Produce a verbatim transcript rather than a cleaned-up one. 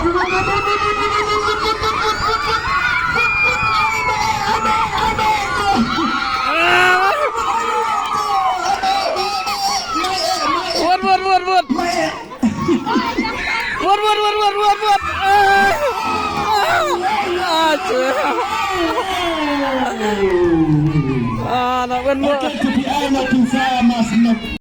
Wot, wot, wot, wot. Wot, wot, wot, wot, wot, wot. Ah. Ah, cih. Ah, nak wen, wot.